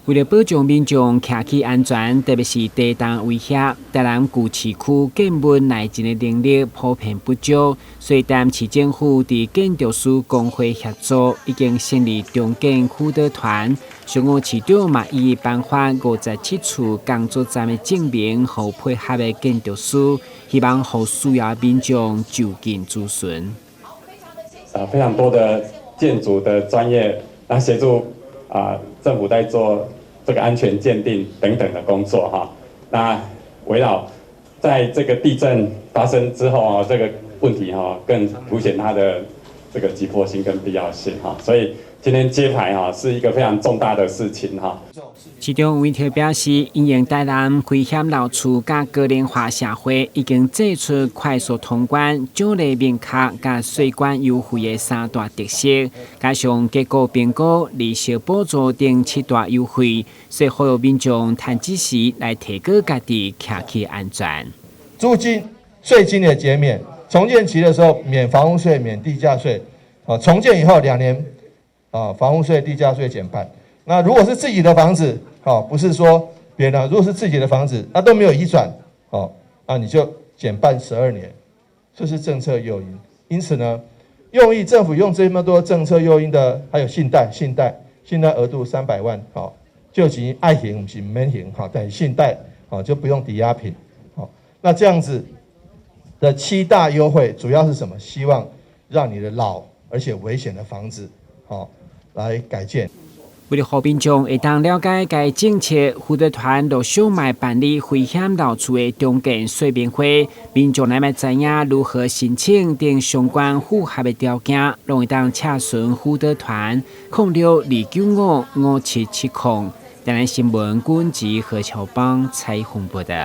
為了保障民眾徛起安全，特別是地動威脅，台南舊市區建物耐震的能力普遍不足，所以台南市政府佇建築師公會協助，已經成立重建輔導團。上午市長嘛一一頒發57處工作站的證明，予配合的建築師，希望予需要民眾就近諮詢。啊，非常多的建築的專業來協助啊，政府在做這個安全鑑定等等的工作哈。那圍繞在這個地震發生之後啊，這個問題哈更凸顯它的這個急迫性跟必要性哈。所以今天揭牌哈是一個非常重大的事情哈。市長吳特表示，因應台南危險樓厝佮高齡化社會，已經祭出快速通關、獎勵明確佮稅關優惠的三大特色，加上結構評估、利息補助等七大優惠，所以呼籲民眾趁這時來提高家己徛起安全。租金、稅金的減免，重建期的時候免房屋稅、免地價稅，啊，重建以後2年，啊，房屋稅、地價稅減半。那如果是自己的房子，哦，不是說別人，如果是自己的房子，那都沒有移轉，哦，那你就減半12年，這是政策誘因。因此呢，用意政府用這麼多政策誘因的，還有信貸、信貸、信貸額度300萬，好，就錢愛還毋是毋免還，好，但信貸，好就不用抵押品，好，那這樣子的七大優惠，主要是什麼？希望讓你的老而且危險的房子，好，來改建。為了予民眾會當了解該政策，輔導團陸續嘛辦理危險樓厝的重建說明會，民眾若欲知影如何申請等相關符合的條件，攏會當洽詢輔導團06-295-5770。台南新聞軍籍何喬邦採訪報道。